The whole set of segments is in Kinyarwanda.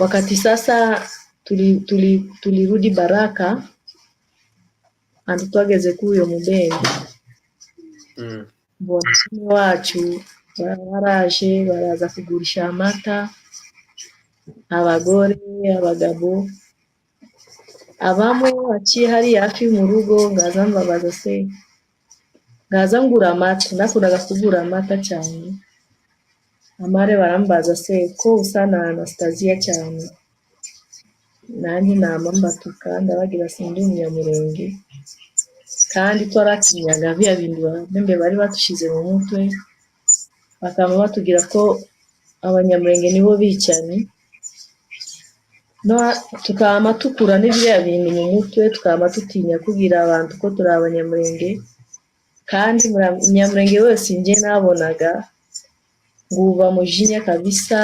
Wakati sasa tulirudi Baraka antu twageze kuri uyo mubembe, mbona bene wacu baraje, baraza kugurisha amata, abagore, abagabo, abamwe baciye hariya hafi mu rugo. Ngaza mbabaza se, ngaza ngura amata, nakundaga kugura amata cyane. Amare barambaza se ko usa na Anastasia cyane, nanjye nama mbatuka, ndabagira sindi Umunyamurenge. Kandi twaratinyaga bya bintu bembe bari batushize mu mutwe, bakaba batubwira ko Abanyamurenge nibo bicanyi. No tukama tukura n'ibiriya bintu mu mutwe, tukaba tutinya kubwira abantu ko turi Abanyamurenge. Kandi Umunyamurenge wese njye nabonaga nguba mujinya kabisa,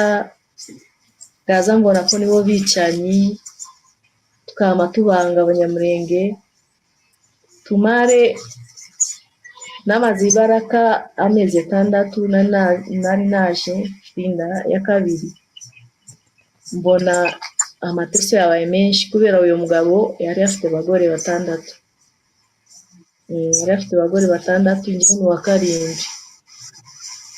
ngaza mbona ko nibo bicanyi, tukama tubanga Abanyamurenge. Tumare namaze ibaraka amezi 6, nari naje inda ya kabiri, mbona amateso yabaye menshi kubera uyu mugabo yari afite abagore batandatu. Yari afite abagore batandatu, njyewe ni uwa karindwi.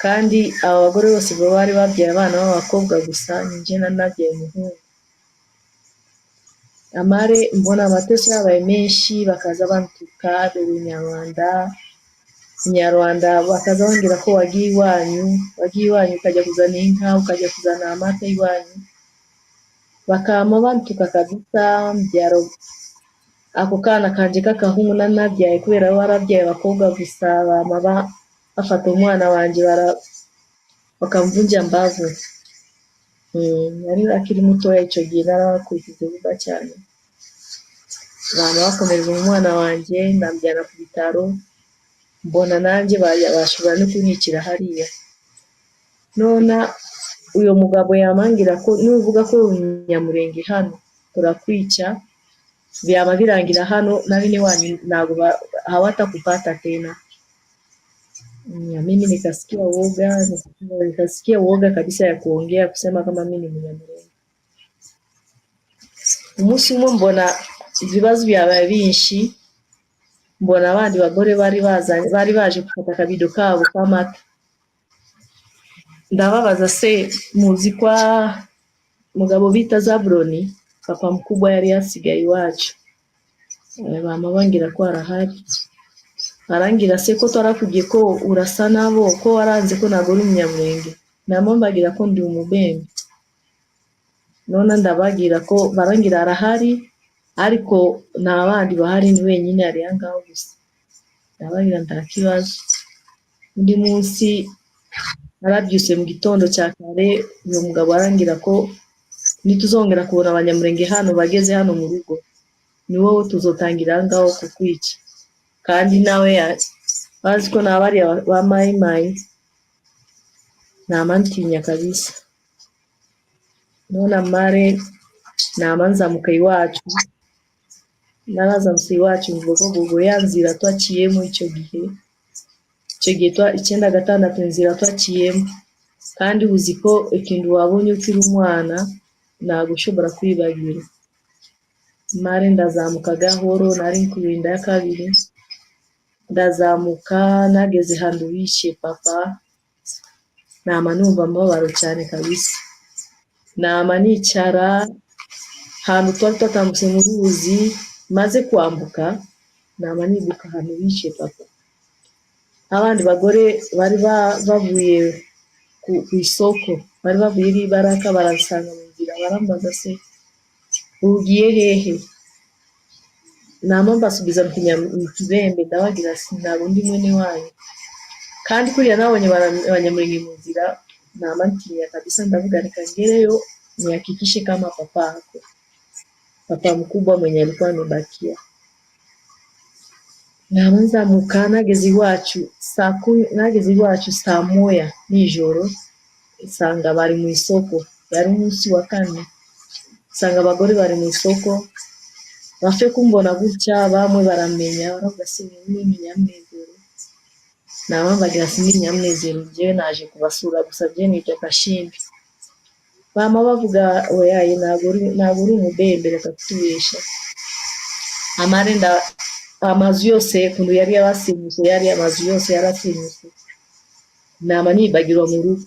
Kandi aba bagore bose bari babyaye abana b'abakobwa gusa, njye nari nabyaye umuhungu. Amare mbona amateso yabaye menshi, bakaza bantuka Urunyarwanda, Inyarwanda, bakaza bambwira ko wagiye iwanyu, wagiye iwanyu ukajya kuzana inka, ukajya kuzana amata iwanyu, bakama bantuka kabisa. Mbyaro ako kana kanje k'akahungu nari nabyaye, kubera warabyaye abakobwa gusa, bama bafata umwana wanje bakamvunja mbavu. Yari akiri mutoya icyo gihe, narabakurikize vuba cyane, bama bakomereza umwana wanjye, ndamujyana ku bitaro, mbona nanjye bashobora no kunyicira hariya. Nona uyu mugabo yamangira ko nuvuga ko uri Umunyamurenge hano turakwica, byaba birangira hano na bene wanyu ntabwo hawatakupata tena. Mimi nikasikia uoga, nikasikia uoga kabisa ya kuongea, kusema kama mimi ni Munyamurenge. Umunsi umwe mbona ibibazo byabaye byinshi, mbona abandi bagore bari bazanye, bari baje gufata akabido kabo k'amata, ndababaza se muzi kwa mugabo bita Zabuloni, papa mkubwa yari yasigaye iwacu? Bama bangira ko arahari. Arangira se ko twarakubwiye ko urasa nabo, ko waranze ko ntabwo uri Umunyamurenge? Nama mbagira ko ndi umubembe. None ndabagira ko barangira arahari, ariko nta bandi bahari, ni wenyine ari aho ngaho gusa. Ndabagira nta kibazo. Undi munsi narabyutse mu gitondo cya kare, uyu mugabo arangira ko nituzongera kubona Abanyamurenge hano bageze hano mu rugo, ni wowe tuzotangira aho ngaho kukwica. Kandi nawe bazi ko nabariya ba Mayimayi, nama ntinya kabisa. None amare nama nzamuka iwacu, narazamutse iwacu mvuga ko ya nzira twaciyemo icyo gihe, icyo gihe 96, inzira twaciyemo. Kandi uzi ko ikintu wabonye ukiri umwana ntabwo ushobora kwibagirwa. Mare ndazamuka gahoro, nari nkuye inda ya kabiri, ndazamuka nageze ahantu bishe papa, nama numva amababaro cyane kabisa. Nama nicara ahantu twari twatambutse mu ruzi, maze kwambuka nama nibuka ahantu bishe papa. Abandi bagore bari bavuye ku isoko, bari bavuye iri Baraka, baransanga mu nzira, barambaza se ugiye hehe? Nama mbasubiza mu Kibembe, ndabagira ntabwo ndi mwene wanyu. Kandi kuriya nabonye Abanyamurenge mu nzira, nama ntinya kabisa, ndavuga reka ngereyo nihakikishe kama papa ako, papa mkubwa mwenye alikuwa amebakia. Nama nzamuka, nageze iwacu saa 10, nageze iwacu saa 1 nijoro, nsanga bari mu isoko. Yari umunsi wa kane, nsanga abagore bari mu isoko, bapfe kumbona gutya, bamwe baramenya, baravuga se uyu ni Munyamunezero? Nama mbagira sindi Nyamunezero, njyewe naje kubasura gusa, njyewe nitwa Kashimbi. Bama bavuga: "Oyaye, ntabwo uri umubembe, reka kutubesha." Amare amazu yose ukuntu yari yarasenyutse, yari amazu yose yarasenyutse, nama nibagirwa mu rugo.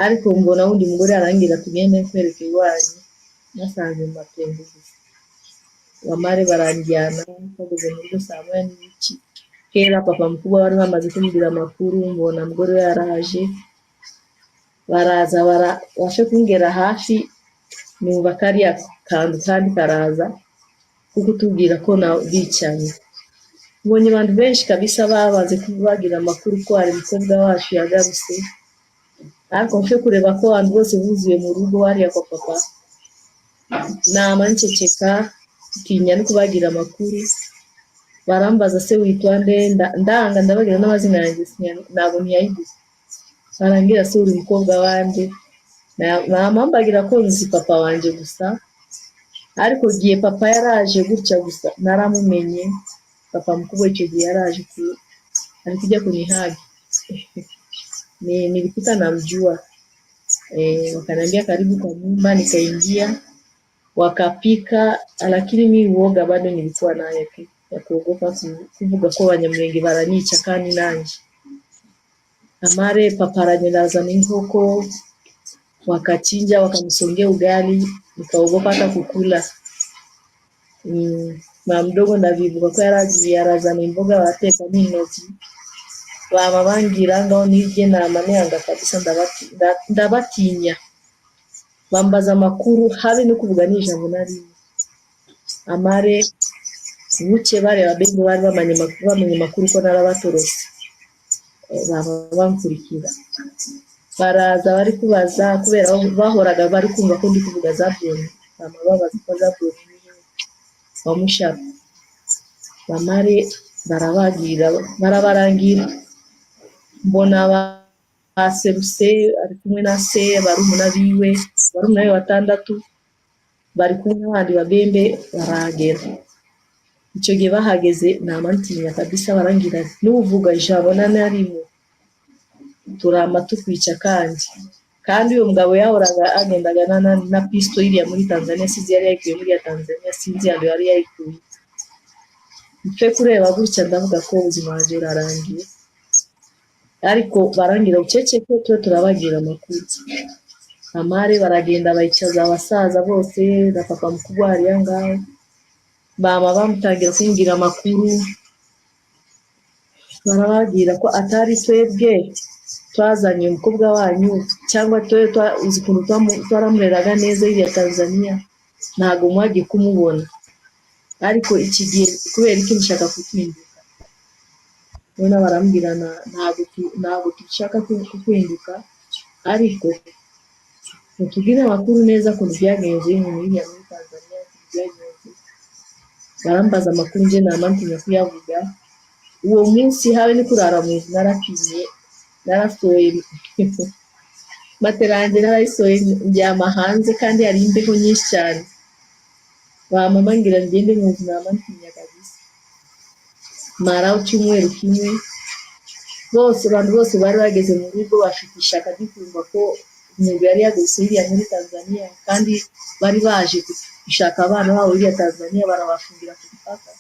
Ariko mbona wundi mugore arangira: "Tugende nkwereke iwanyu." Nasanze mu matongo gusa. Bamare baranjyana, bageze mu rugo saa 1 n'igice. Kera papa mukubwa bari bamaze kumbwira amakuru. Mbona mugore we yaraje, baraza bashe kungera hafi, numva kariya kantu kandi karaza kukutubwira ko na bicanye. Mbonye abantu benshi kabisa babaze kubagira amakuru ko hari umukobwa wacu yagarutse. Ariko mfe kureba ko abantu bose buzuye mu rugo hariya kwa papa, nama nceceka, ntinya no kubagira amakuru. Barambaza: "Se witwa nde?" Ndanga, ndababwira n'amazina yanjye ntabwo ntiyayibuze. Barangira: "Se uri umukobwa wande?" Nama mbagira ko nzi papa wanje gusa. Ariko igihe papa yaraje gutya gusa, naramumenye. Papa mukubwa icyo gihe yaraje ari kujya kunihagi, nilikuta namjua. Wakaniambia karibu kwa nyumba, nikaingia, wakapika, lakini mi uoga bado nilikuwa nayo tu ya kuogopa kuvuga ko Abanyamulenge baranyica kandi nanje. Amare papa aragenda azana inkoko, wakachinja, wakanisongea ugali, nikaogopa hata kukula. Mama mdogo ndabibuka ko yaragiye arazana imboga, barateka n'intoryi, bama bangira ngaho nirye, nama niyanga kabisa, ndabatinya. Bambaza amakuru, habe no kuvuga n'ijambo na rimwe. Amare buke bareba benge bari bamenye amakuru ko narabatorose. Baba bankurikira, baraza bari kubaza kubera bahoraga bari kumva ko ndi kuvuga Zabuloni. Bama babaza ko Zabuloni ni he wamushaka. Bamare barabagira, barabarangira. Mbona baserutse ari kumwe na se, barumuna biwe, barumuna be batandatu bari kumwe n'abandi babembe, barahagera. Icyo gihe bahageze nama ntinya kabisa. Barangira: "Nuvuga ijambo na rimwe, turama tukwica." Kandi uyu mugabo yahoraga agendaga na pisto iriya muri Tanzania. Sinzi yari yayikuye muri ya Tanzania, sinzi yandi yari yayikuye. Mfe kureba gutya, ndavuga ko ubuzima bwanjye burarangiye. Ariko barangira: "Uceceke, tube turabagira amakuru." Amare baragenda bayicaza abasaza bose na papa mukubwa hariya ngaho, bama bamutangira kumbwira amakuru. Barababwira ko atari twebwe twazanye umukobwa wanyu, cyangwa twe uzi ukuntu twaramureraga neza iriya Tanzania, ntabwo mwagiye kumubona. Ariko iki gihe kubera iki mushaka kutinduka? None barambwira: "Ntabwo dushaka kukwinduka, ariko mutubwire amakuru neza ukuntu byagenze iriya muri Tanzania, ukuntu byagenze." Barambaza amakuru, nje nama ntinya kuyavuga. Uwo munsi habe ni kurara mu nzu, naratinye, narasohoye matera yanjye, narayisohoye ndyama hanze, kandi hari imbeho nyinshi cyane. Bama bangira ngende mu nzu, nama ntinya kabisa. Maraho icyumweru kimwe. Bose, abantu bose bari bageze mu rugo bafite ishaka ryo kumva ko umuntu yari yagurutse iriya muri Tanzania, kandi bari baje gushaka abana babo iriya Tanzania, barabafungira ku mupaka.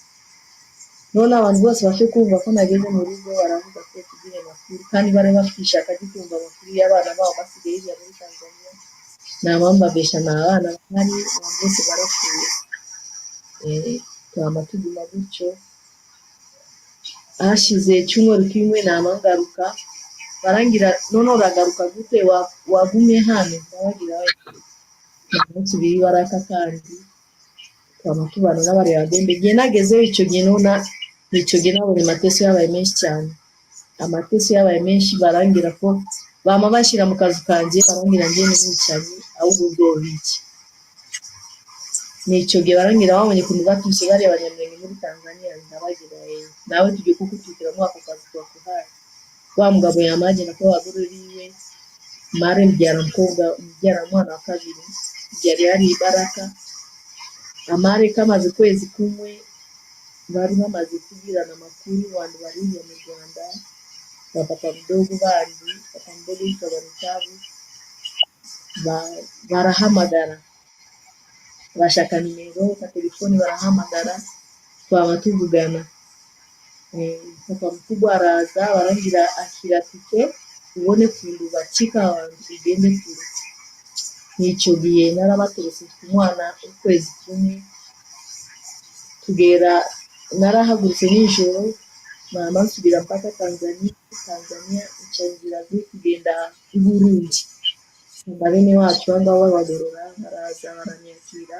None abantu bose bafite kumva ko nageze mu rugo, baravuga ko tugire amakuru, kandi bari bafite ishaka ryo kumva amakuru y'abana babo basigaye hirya muri Tanzania. Nta ni abana bahari, abantu bose barapfuye. Twama tuguma gutyo. Hashize icyumweru kimwe, nama ngaruka, barangira: "None uragaruka gute? Wagumye hano?" Ndabagira: "Nsubiye ibaraka." Kandi twama tubana n'abariya bembe. Igihe nagezeyo icyo gihe, nona icyo gihe nabonye amateso yabaye menshi cyane, amateso yabaye menshi. Barangira ko bama bashyira mu kazu kanjye, barangira njye n'umwicanyi, ahubwo uzobiki. Ni icyo gihe barangira babonye ukuntu batuse bariya Abanyamulenge muri Tanzania. Ndabagira: "Nawe tugiye kugutukira muri ako kazi twakuhaye." Wa mugabo yamagenda ko abagore biwe mare mbyara umukobwa, mbyara umwana wa kabiri, yari yari ibaraka. Amare kamaze ukwezi kumwe, bari bamaze kubwirana amakuru abantu bariya mu Rwanda ba papa mdogo bandi. Papa mdogo yitwaga Mutabu. Barahamagara, bashaka nimero ka telefoni, barahamagara, twaba tuvugana. Papa mukubwa araza, barambwira: "Akira tike, ubone kuntu bacika abantu, ugende kure." N'icyo gihe narabaturutse, mfite umwana ukwezi kumwe. Tugera, narahagurutse nijoro, mama nsubira mpaka Tanzania. Tanzania nca inzira zo kugenda i Burundi, nsanga bene wacu aho ngaho babagorora, baraza baranyakira,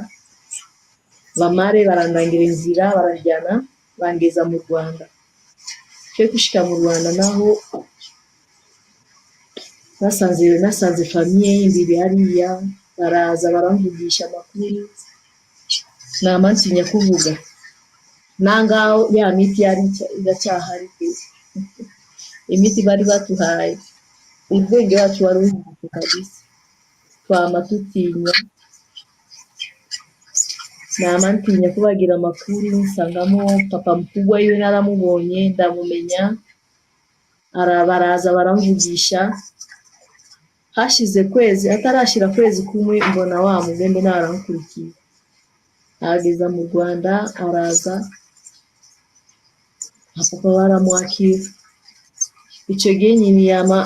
bamare barandangira inzira, baranjyana, bangeza mu Rwanda. Cyo gushika mu Rwanda naho nasanze famille yindi iri hariya, baraza baramvugisha amakuru, nama ntinya kuvuga nangaho ya miti yari iracyahari pe, imiti bari batuhaye. Ubwenge wacu wari uhindutse kabisa, twama tutinya, nama ntinya kubagira amakuru. Nsangamo papa mukubwa yiwe, naramubonye, ndamumenya. Baraza baramvugisha. Hashize kwezi, hatarashira kwezi kumwe, mbona wa mubembe nawe arankurikiye, ahageza mu Rwanda, araza, papa baramwakira. Icyo gihe nyine yama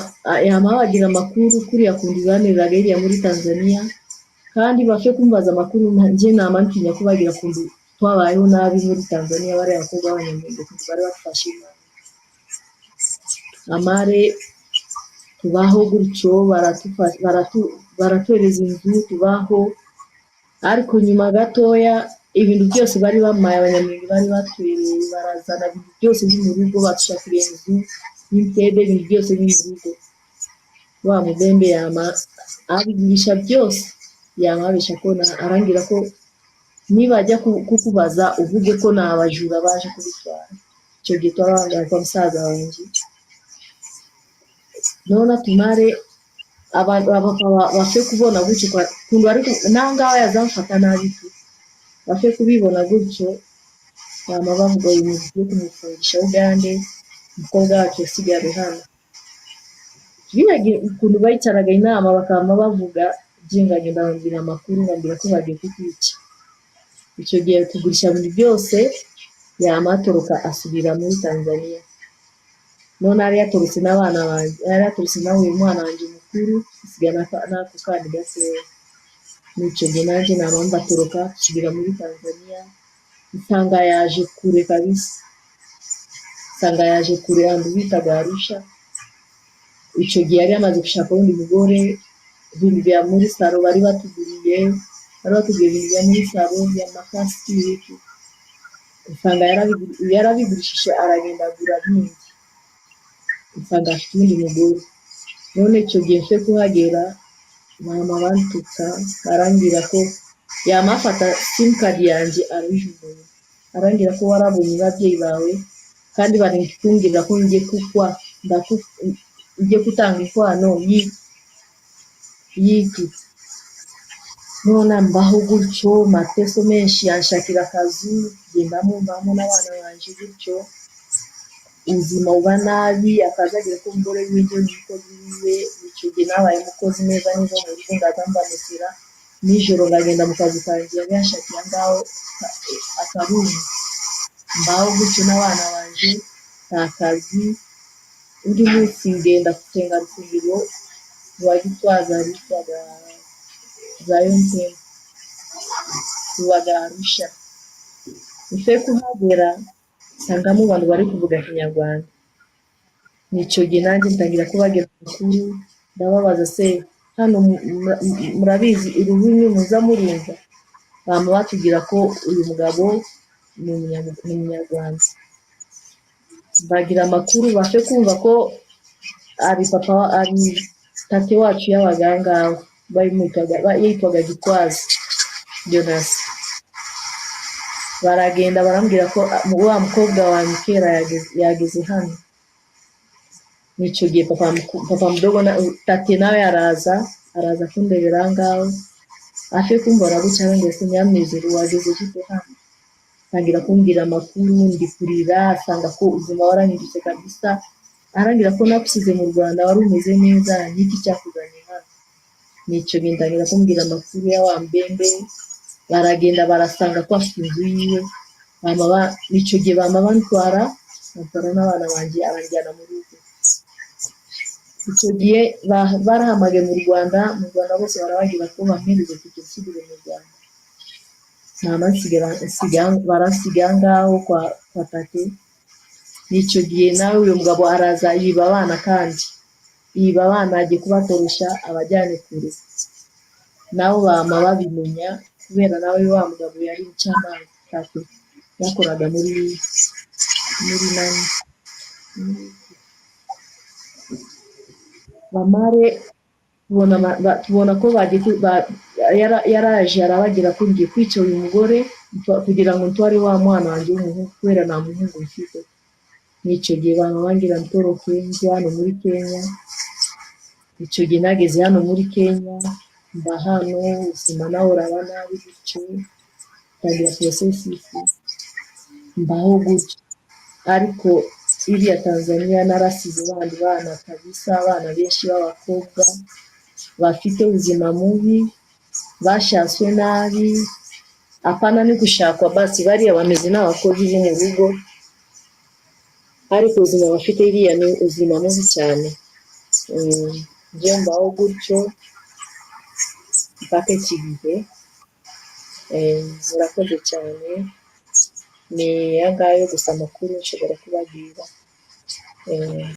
abagira amakuru kuriya kundi bamereraga iriya muri Tanzania, kandi bapfe kumbaza amakuru, njye nama ntinya kubagira kuntu twabayeho nabi muri Tanzania, bariya bakobwa b'Abanyamulenge kuntu bari bafashe nabi. Amare tubaho gutyo, baratuhereza inzu, tubaho. Ariko nyuma gatoya ibintu byose bari bamaye, Abanyamulenge bari batwereye, barazana ibintu byose byo mu rugo, badushakira inzu n'intebe, ibintu byose byo mu rugo. Wa mubembe yama abigurisha byose, yama abesha ko arangira ko nibajya kukubaza uvuge ko ni abajura baje kubitwara. Icyo gihe twarabangaye kwa musaza wanjye. None tumare bapfe kubona gutyo kuntu bari nangaho yazamfata nabi tu, bapfe kubibona gutyo, bama bavuga: "Uyu muntu tugiye kumufungisha Ugande, umukobwa wacu yasigare hano." Biragira ukuntu bayicaraga inama, bakaba bavuga byinganye, ndababwira amakuru, ngambwira ko bagiye kukwica. Icyo gihe tugurisha ibintu byose, yama atoroka asubira muri Tanzania. None yari yatorotse n'abana banjye, yari yatorotse nawe, uyu mwana wanjye mukuru, asigaye n'ako kandi gatoya. N'icyo gihe nanjye nama mbatoroka, nsubira muri Tanzania, nsanga yaje kure kabisa, nsanga yaje kure ahantu bitaga Arusha. Icyo gihe yari yamaze gushaka uwundi mugore. Ibintu bya muri salo bari batuguriye, bari batuguriye ibintu bya muri salo by'amakasiki, usanga yarabigurishije, aragenda agura bindi, usanga afite uwundi mugore. None icyo gihe mfe kuhagera, mama bantuka, barambwira ko yamafata simukadi yanjye arayijugunya, arambwira ko warabonye ababyeyi bawe, kandi bari kumbwira ko ngiye kukwa ngiye gutanga inkwano y'iki. None mbaho gutyo, mateso menshi, yanshakira akazu, gendamo, mbamo n'abana banje gutyo, ubuzima buba nabi. Akaza agira ko umugore wiwe n'umukozi wiwe. Icyo gihe nabaye umukozi neza neza mu rugo, ngaza mbamesera nijoro, ngagenda mu kazi kanjye yari yanshakiye ngaho akarungu. Mbaho gutyo n'abana banje, nta kazi. Undi munsi ngenda gusenga rusengero rwa Gitwaza rwitwaga Zion Temple, rubaga Arusha. Mfe kuhagera, nsangamo abantu bari kuvuga Kinyarwanda. Nicyo gihe nanjye ntangira kubagira amakuru, ndababaza: "Se hano murabizi ururimi muza murumva?" Bama batubwira ko uyu mugabo ni Umunyarwanda. Bagira amakuru, bapfe kumva ko ari papa, ari tate wacu yabaga aha ngaho, yitwaga Gitwaza Jonas. Baragenda barambwira ko wa mukobwa wanjye kera yageze hano. Nicyo gihe papa mudogo tate nawe araza kundebera aha ngaho, afe kumbona gutya, arambwira: "Se Nyamunezero, wageze gute hano?" Atangira kumbwira amakuru, ndi kurira, asanga ko ubuzima warahindutse kabisa. Arambwira ko nagusize mu Rwanda wari umeze neza, niki cyakuzanye hano? Nico gihe ndangira kumbwira amakuru ya wa mbembe, baragenda barasanga ko afite inzu yiwe. Ico gihe bama bantwara, bantwara n'abana banje, abanjyana mu rugo. Icyo gihe barahamagaye mu Rwanda, mu Rwanda bose barabagira ko bampereze tike nsubire mu Rwanda. Nama baransiga ngaho kwa tate. N'icyo gihe nawe uyu mugabo araza yiba abana, kandi yiba abana agiye kubakoresha abajyane kure. Nabo bama babimenya kubera nawe wa mugabo yari umucamanza. Tate yakoraga muri nani. Bamare tubona tubona ko bagiye yaraje arabagira ko ngiye kwica uyu mugore kugira ngo ntware wa mwana wanjye w'umuhungu, kubera nta muhungu mfite. N'icyo gihe bama bangira ntoroke nze hano muri Kenya. Icyo gihe nageze hano muri Kenya, mba hano, ubuzima nawe uraba nabi gutyo, ntangira process, mbaho gutyo. Ariko iriya Tanzania narasize bandi bana kabisa, abana benshi b'abakobwa bafite ubuzima mubi, bashatswe nabi. Apana ni gushakwa basi, bariya bameze n'abakozi bo mu rugo, ariko ubuzima bafite iriya ni ubuzima mubi cyane. Njye mbaho gutyo mpaka iki gihe. Murakoze cyane, ni aya ngayo gusa amakuru nshobora kubabwira.